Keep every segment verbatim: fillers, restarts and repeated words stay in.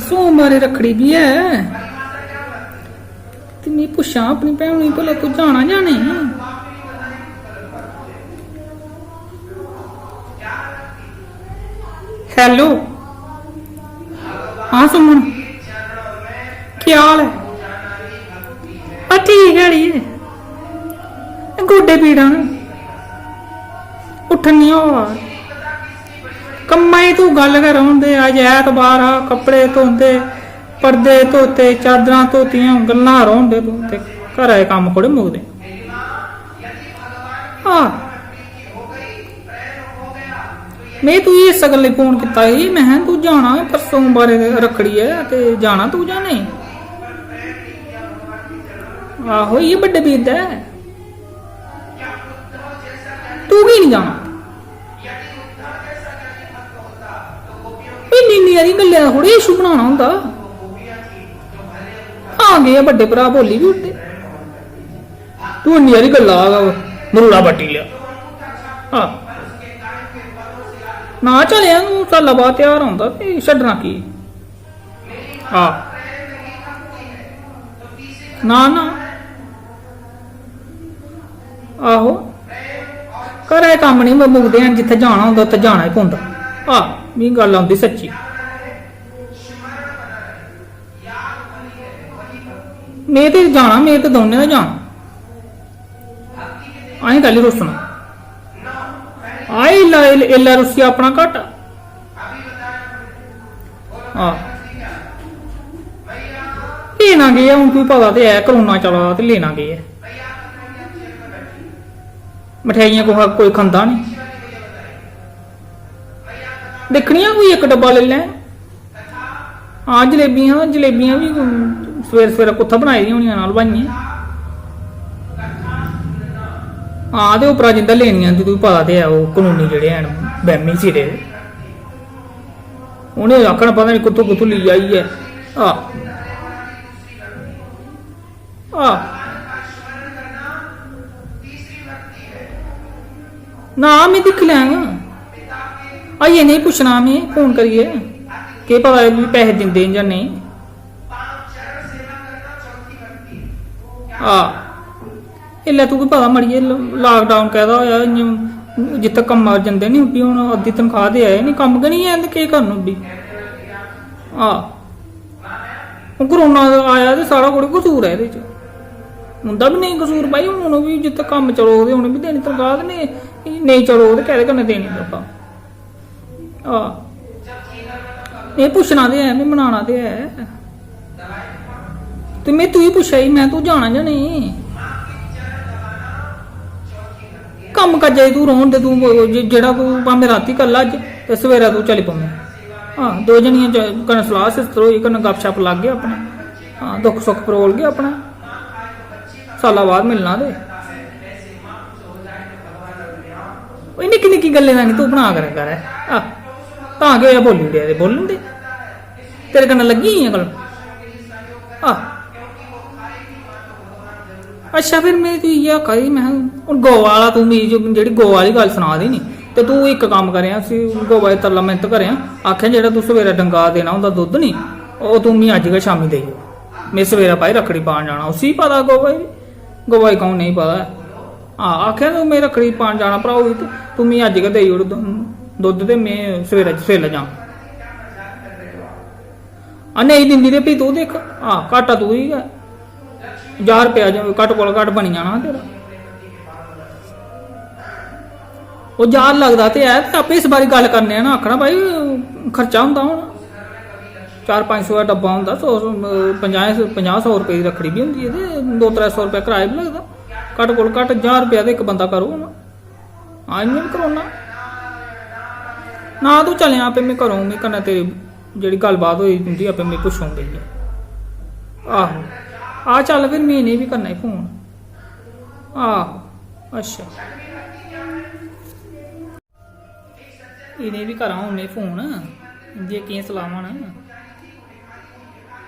सोमवारे रक्खड़ी बी ऐ। ते में पुच्छां अपनी भैनू गी, भला तूं जाना जां नेईं? Hello। हां सुमन, केह् हाल ऐ? आ ठीक ऐ अड़िये, गोड्डे पीड़ां न, उट्ठन निं होआ। कम्मै दी तूं गल्ल गै रौह्न दे। अज्ज ऐतबार हा, कपड़े धोंदे, पर्दे धोते, चादरां धोतियां, गल्लां रौह्न दे तूं, ते घरै दे कम्म थोड़े मुकदे। आह, में तुगी इस गल्लै फोन कीता ही, महैं तूं जाना परसों, सोमवारे रक्खड़ी ऐ, ते जाना तूं जां नेईं? आहो, इ'यै बड्डे बीर दा ऐ। तूं की निं जाना? इन्नी इन्नी हारी गल्लै दा थोड़े issue बनाना होंदा। हां, गे बड्डे भ्राऽ बोल्ली बी उठदे। तूं इन्नी हारी गल्ला दा मरूड़ा बट्टी लेआ। हां। ना चलेआ, तूं साल्ला बाद ध्यार औंदा, फ्ही छड्डना की? हां। ना, ना। आहो। घरै दे कम्म निं मुकदे हैन, जित्थै जाना होंदा, उत्थै जाना गै पौंदा। हां, मी गल्ल औंदी सच्ची। में ते जाना, में ते दौनें दा जाना। असें कैह्ली रुस्सना? आए इल्ला, इल्ला रुस्सियै अपना घाटा। हां। लेना केह् ऐ? हून तुगी पता ते ऐ, करोना चला दा ते लेना केह् ऐ? मठेआइयां कुसै कोई खंदा निं। दिक्खनियां कोई इक डब्बा लेई लैं। हां, जलेबियां, जलेबियां बी, उम, सवेरे सवेरे कुत्थै बनाई दियां होनियां ना हलवाइयें। हां, ते उप्परा जिं'दा लेनियां न, ते तुगी पता ते ऐ, ओह् कनूनी जेह्ड़े हैन, बैह्मी सिरे दे। उ'नें आखना पता निं कुत्थूं कुत्थूं लेई आई ऐ। हां। हां। ना, में दिक्खी लैङ। अजें नेईं पुच्छना में फोन करियै। केह् पता एह् मिगी पैसे दिंदे न जां नेईं। हां। इसलै तुगी पता मड़िये, ल-, lockdown कैह्दा होआ, इ'यां जित्थै कम्मा पर जंदे निं, फ्ही हून अद्धी तनखाह् ते ऐ निं, कम्म गै निं ऐ ते केह् करन ओह् बी। हां। हून कोरोना आया ते साढ़ा कोई कसूर ऐ एह्दे च? उं'दा बी नेईं कसूर भाई, हून ओह् बी जित्थै कम्म चलोग ते उ'नें बी देनी तनखाह् ते नेईं, नेईं चलोग ते कैह्दे कन्नै देनी तनखाह्? हां। एह् पुच्छना ते ऐ, में मनाना ते ऐ। ते में तुगी पुच्छेआ ही, में तूं जाना जां नेईं? कम्म काजै च तूं रौह्न दे, तूं जे-, जेह्ड़ा तूं भामें रातीं करी लै अज्ज ते सवेरै तूं चली पौवें। हां, दो जनियां च-, कन्नै सलाह् सिस्तर होई, कन्नै गपशप लागे अपने। हां, दुक्ख सुख परोलगे अपने। साल्ला बाद मिलना ते। ओह् निक्की निक्की गल्लें दा निं तूं बना करै कर। आह, तां केह् होआ, बोल्ली ओड़ेआ ते बोलन दे। तेरे कन्नै लग्गी गेइयां गल्लां? आह। अच्छा, फिर में तुगी इ'यै आखा दी, में हून गौ आह्ला, तूं मिगी जो-, जेह्ड़ी गौ आह्ली गल्ल सना दी नी, ते तूं इक कम्म करेआं, उसी गौवा गी तरला मिंत करेआं, आखेआं जेह्ड़ा तूं सवेरै डंगा देना होंदा दुद्ध नी, ओह् तूं मिगी अज्ज गै शामीं देई ओड़। में सवेरै भाई रक्खड़ी पान जाना, उसी बी पता गौवा गी, गौवा गी कौन नेईं पता ऐ। हां, आखेआं तूं में रक्खड़ी पान जाना भ्राऊ गी, ते तूं मिगी अज्ज गै देई ओड़ दु-, दुद्ध, ते में सवेरै, सवेरै जाना। आ, नेईं दिंदी ते फ्ही तूं दिक्ख, हां, घाटा तूं ही गै। ज्हार रपेआ जो घट्ट कोला घट्ट बनी जाना तेरा। ओह् ज्हार लगदा ते ऐ, ते आपे इस बारी गल्ल करने आं ना, आखना भाई खर्चा होंदा हून, चार पंज सौ दा डब्बा होंदा, सौ, सौ, पंजाह्, पंजाह् सौ रपेऽ दी रक्खड़ी बी होंदी ऐ ते दो त्रै सौ रपेआ कराया बी लगदा। घट्ट कोला घट्ट ज्हार रपेआ ते इक बंदा करो हून। हां, इ'यां बी करोना। ना तूं चलेआं, आपे में करों, में कन्नै तेरी जेह्ड़ी गल्लबात होई तुं'दी, आपे में पुच्छों बेहियै। आहो। आ चल फिर, में इ'नें बी करना ई फोन। आहो। अच्छा। इ'नें बी करां हून में फोन, इं'दियां केह् सलाहां न।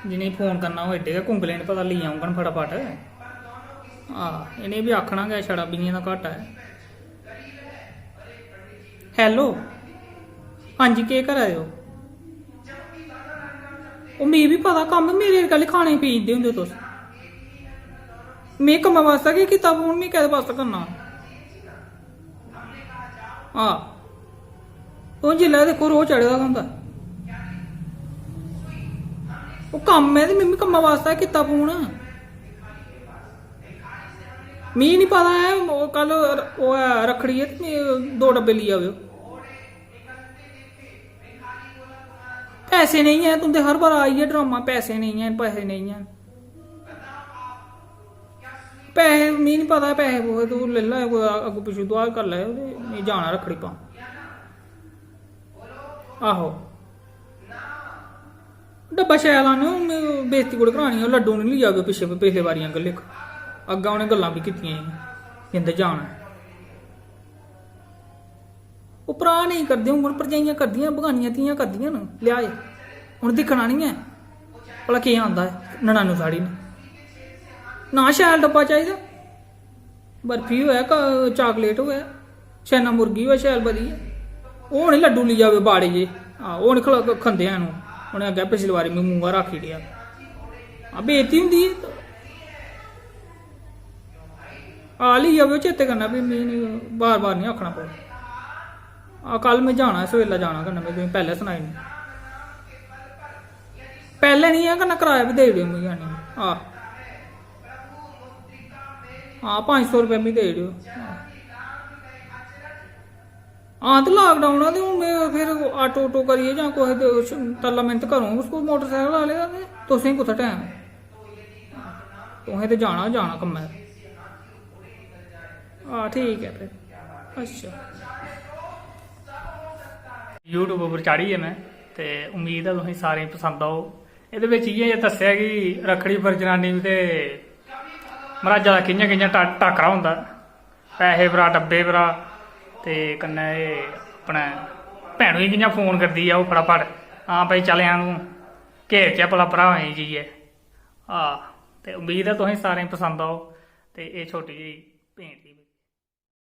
जि'नें फोन करना ओह् एड्डे गै कुंगले न, पता लेई औङन फटाफट। आह, इ'नें बी आखना गै, छड़ा बीहें दा घाटा ऐ। Hello, हां जी, केह् करा दे ओ? ओह् मिगी बी पता, कम्म मेरे गल्ल खाने पी जंदे होंदे तुस। में कम्मै बास्तै गै कीता फोन, में कैह्दे बास्तै करना? हां, हून जिसलै दिक्खो रोह् चढ़े दा गै होंदा। ओह् कम्म ऐ ते में बी कम्मै बास्तै कीता फोन। मिगी निं पता ऐ, ओह् कल ओह् ऐ रक्खड़ी ऐ ते में दो डब्बे लेई आवेओ। पैसे नेईं ऐ तुं'दे, हर बार आइयै ड्रामा, पैसे नेईं ऐ, पैसे नेईं ऐ। पैसे मिगी निं पता, पैसे पूसे तूं लेई लैओ, कुतै अग्गूं पिच्छूं दुआर करी लैओ ते में जाना रक्खड़ी पान। आहो, डब्बा शैल आह्नेओ, में बेइज्जती कोह्दे करानी ऐ, लड्डू निं लेई जावेओ पिच्छें, पिछले बारी आंह्गर लेखा। अग्गें उ'नें गल्लां बी कीतियां हियां, जिं'दे जाना ऐ। ओह् भ्राऽ नेईं करदे होङन, भरजाइयां करदियां, बगानियां धियां करदियां न, लिहाज। उ'नें दिक्खना निं ऐ भला केह् आंदा ऐ ननानू साढ़ी ने। ना शैल डब्बा चाहिदा, बर्फी होऐ, क-, चाकलेट होऐ, छैना मुर्गी होऐ शैल बधिया। ओह् निं लड्डू लेई जावे बाड़े जे, हां, ओह् निं खला-, खंदे हैन ओह्। उ'नें अग्गें पिछली बारी मी मूंहा रक्खी ओड़ेआ। हां, बेइज्जती होंदी ऐ। हां, लेई जावेओ चेते कन्नै, फ्ही मी निं, बार बार निं आखना पवै। हां, कल में जाना ऐ, सवेल्ला जाना कन्नै, में तुसेंगी पैह्लें सनाई ओड़नी। पैह्लें निं ऐ, कन्नै कराया बी देई ओड़ेओ मिगी आनियै। हां, हां, पंज सौ रपेआ मिगी देई ओड़ेओ। हां। हां, ते lockdown ऐ, ते हून में फिर auto auto करियै जां कुसै दे श-, तरला मिन्नत करूं उस कोल मोटरसाइकल आह्ले दा, ते तुसें कुत्थै टैम? तुसें ते जाना, जाना कम्मै पर। हां, ठीक ऐ फिर। अच्छा। YouTube उप्पर चाढ़ी ऐ में, ते उम्मीद ऐ तुसें सारें गी पसंद औग। एह्दे बिच इ'यै जे दस्सेआ कि रक्खड़ी पर जनानी ते मर्हाजा दा कि'यां कि'यां टा-, टाकरा होंदा। पैहे परा, डब्बे परा, ते कन्नै एह् अपने भैनू गी कि'यां फोन करदी ऐ ओह् फटाफट, "हां भाई, चल जां तूं, घेरचै भला भ्राएं गी जाइयै।" हां, ते उम्मीद ऐ तुसें सारें गी पसंद औग। ते एह् छोटी जेही भेंट ही।